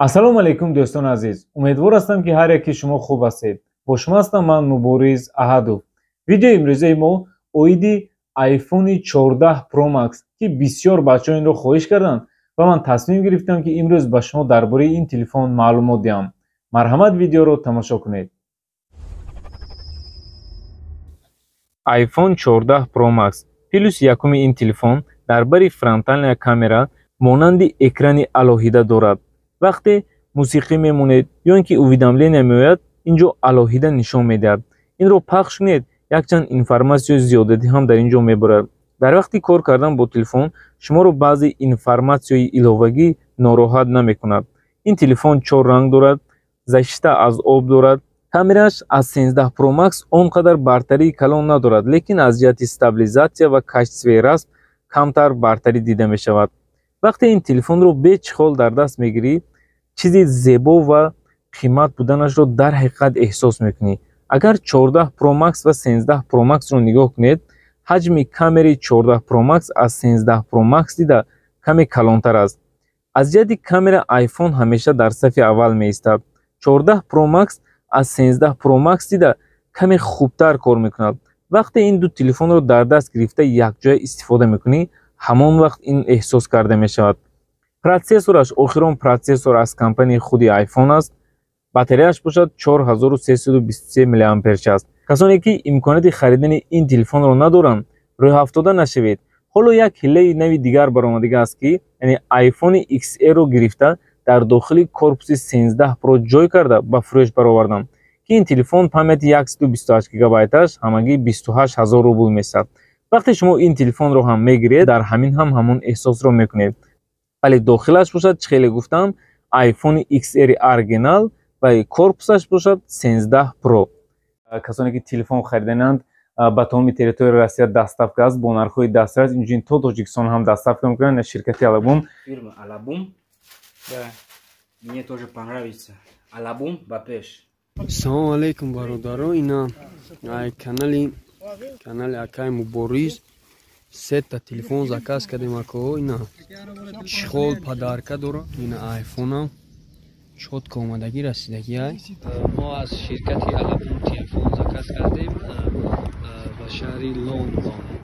Ассалому алайкум, дӯстони азиз. Умедвор ҳастам, ки ҳар яки шумо хуб ҳастед. Бо шумо ҳастам ман, Мубориз Аҳадов. Видеои имрӯзаи мо оиди iPhone 14 Pro Max, ки бисёр бачаҳо инро хоҳиш карданд ва ман тасмим гирифтам, ки имрӯз ба шумо дар бораи ин телефон маълумот диҳам. Марҳамат, видеоро тамошо кунед. iPhone 14 Pro Max плюси якуми ин телефон дар бари фронтальная камера монанди экрани алоҳида дорад. Вақте мусиқӣ мемонед ё ин ки уведомления меояд, ин ҷо алоҳида нишон медиҳад. Инро пахш кунед, якчанд информатсияи зиёдатӣ ҳам дар ин ҷо мебарад. Дар вақти кор кардан бо телефон шуморо баъзе информатсияи иловагӣ нороҳат намекунад. Ин телефон чор ранг дорад, защита аз об дорад. Камераш аз 13 Pro Max он қадар бартарии калон надорад, лекин аз ҷиҳати стабилизатсия ва качествои расм камтар бартарӣ дида мешавад. Вақте ин телефонро бе чехол дар даст мегирӣ, чизи зебо ва қимат буданашро дар ҳақиқат эҳсос мекунӣ. Агар 14 Pro Max ва 13 Pro Max-ро нигоҳ кунед, ҳаҷми камераи 14 Pro Max аз 13 Pro Max дида каме калонтар аст. Аз ҷиҳати камера iPhone ҳамеша дар сафи аввал меистад. 14 Pro Max аз 13 Pro Max дида каме хубтар кор мекунад. Вақте ин ду телефонро дар даст гирифта якҷоя истифода мекунӣ, ҳамон вақт ин эҳсос карда мешавад. Процессораш охирон процессор аз компанияи худи iPhone аст. Батареяш бошад 4323 мАч аст. Касоне ки имконияти харидани ин телефонро надоранд, рӯҳафтода нашавед. Ҳоло як ҳиллаи нави дигар баромадига аст, ки яъне iPhone XR-ро гирифта дар дохили корпуси 13 Pro ҷой карда ба фурӯш бароварданд, ки ин телефон памяти 128 гигабайташ ҳамагӣ 28 ҳазор рубл месад. Вақте шумо ин телефонро ҳам мегиред, дар ҳамин ҳам ҳамон эҳсосро мекунед. Вале дохилаш бошад, чӣ хеле гуфтам, iPhone XR оригинал ва корпусаш бошад 13 Pro. Касоне ки телефон харидананд, ба тамоми территорияи Россия доставка аст бо нархҳои дастрас, инчунин то Тоҷикистон ҳам доставка мекунанд ширкати Алабум. Фирма Алабум. Да, мне тоже понравится. Алабум ба пеш. Салому алейкум, бародаро. Ина ай канали акай Мубориз сета телефон заказ кардем, ако. Ина чехол подарка дора. Ина айфона чётко омадагӣ, расидагӣ ай. Мо аз ширкати Алабум телефон заказ кардем ба шаҳри Лондон.